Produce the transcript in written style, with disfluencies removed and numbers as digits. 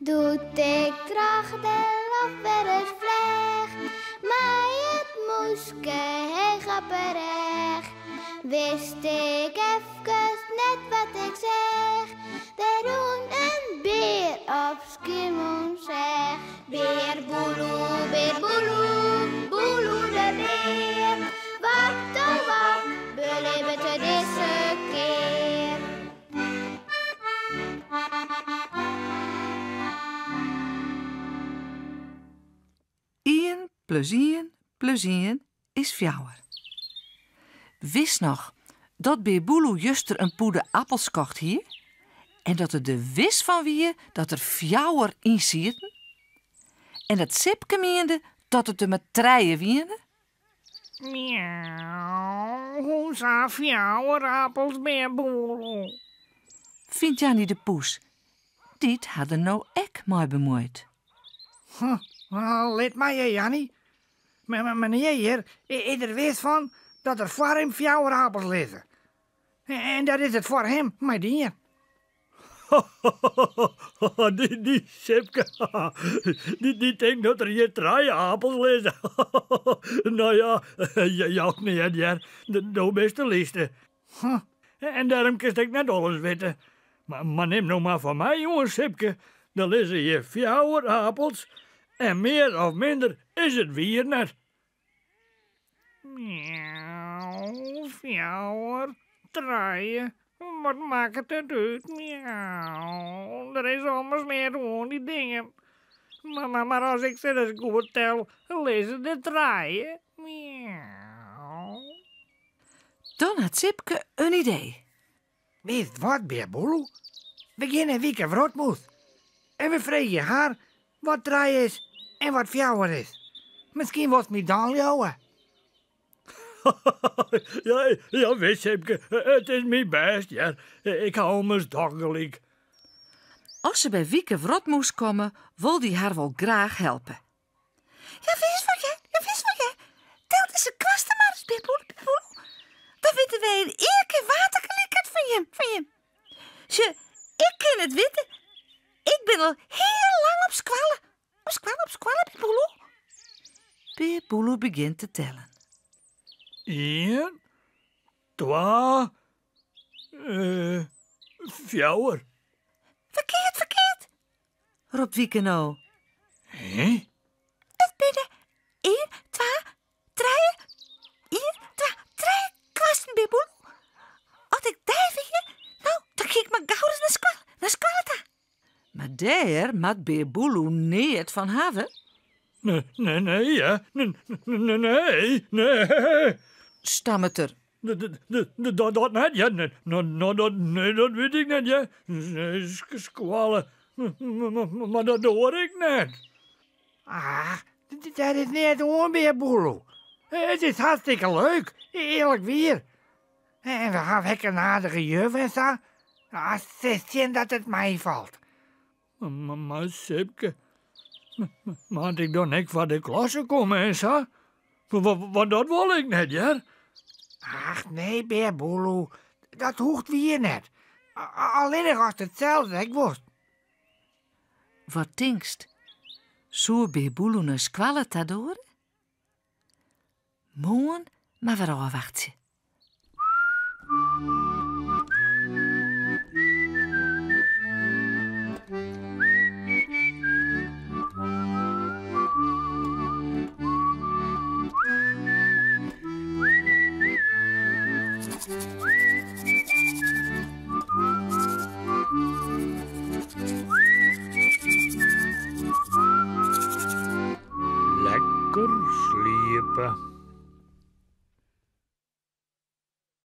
Doe't ik troch de loft wer ris fleach, mei it mûske heech op 'e rêch, wist ik efkes net wat ik seach. Der rûn in bear op Skiermûntseach. Bear Boeloe, bear Boeloe, Boeloe de bear. Wat oh wat belibbet er dizze kear? Ien plus ien plus ien is fjouwer. Witst noch dat Bear Boeloe juster in pûde appels kocht hie en dat er der wis fan wie dat der fjouwer yn sieten? En dat Sipke miende dat it der mar trije wiene? Miauw, hoesa fjouwer appels, Bear Boeloe? Fynt Janny de poes. Dy't har der no ek mei bemuoit. Huh, lit my hear, Janny. Menear hjir is der wis fan dat der foar him fjouwer apels lizze. En dat is it foar him mei dien. Dy Sipke, dy tinkt dat der hjir trije apels lizze. No ja, jout neat hear, do bist de lytste. En dêrom kinst ek net alles witte. Mar nim no mar fan my oan, Sipke, der lizze hjir fjouwer apels en mear of minder is it wier net. Miauw, fjouwer, trije, wat makket it út? Miauw, der is ommers neat oan dy dingen. Mar as ik se ris goed tel, lizze der trije. Miauw. Dan hat Sipke in idee. Witst wat, Bear Boeloe? We gean nei Wieke Wrotmûs en we freegje har wat trije is en wat fjouwer is. Miskien wolst my dan leauwe. Ja, ja wis, Sipke, it is my bêst hear. Ik ha ommers dochs gelyk. As se by Wieke Wrotmûs komme, wol dy har wol graach helpe. Ja wis wol hear, ja wis wol hear. Tel dizze kwasten mar ris, Bear Boeloe, Bear Boeloe. Dan witte wy yn ien kear wa't der gelyk hat fan jim, fan jim. Sjoch, ik kin it witte. Ik bin al hiel lang op skoalle. Op skoalle, op skoalle, Bear Boeloe. Bear Boeloe begjint te tellen. Ien, twa, fjouwer. Ferkeard, ferkeard, ropt Wieke no. Hè? It binne ien, twa, trije, ien, twa, trije kwasten, Bear Boeloe. As ik dy wie, no, dan gie ik mar gau ris nei skoalle, nei skoalle ta. Mar dêr moat Bear Boeloe neat fan hawwe. Nee, nee, nee, hè. Nee, nee, nee, nee. Stammet er. Dat dat net, ja. No, no, dat, nee, dat wit ik net, ja. Skoalle, mar dat doar ik net. Ah, dêr is neat oan, Bear Boeloe. It is hartstikke leuk, earlik wier. En we hawwe ek in aardige juf en sa. Ah, silst sjen dat it meifalt. Mar Sipke, moat ik dan ek foar de klasse komme en sa? Want dat wol ik net, hear. Ach nee, Bear Boeloe, dat hoecht wier net. Allinnich ast it sels ek wolst. Wat tinkst, soe Bear Boeloe nei skoalle ta doare? Moarn mar wer ôfwachtsje. Lekker sliepe.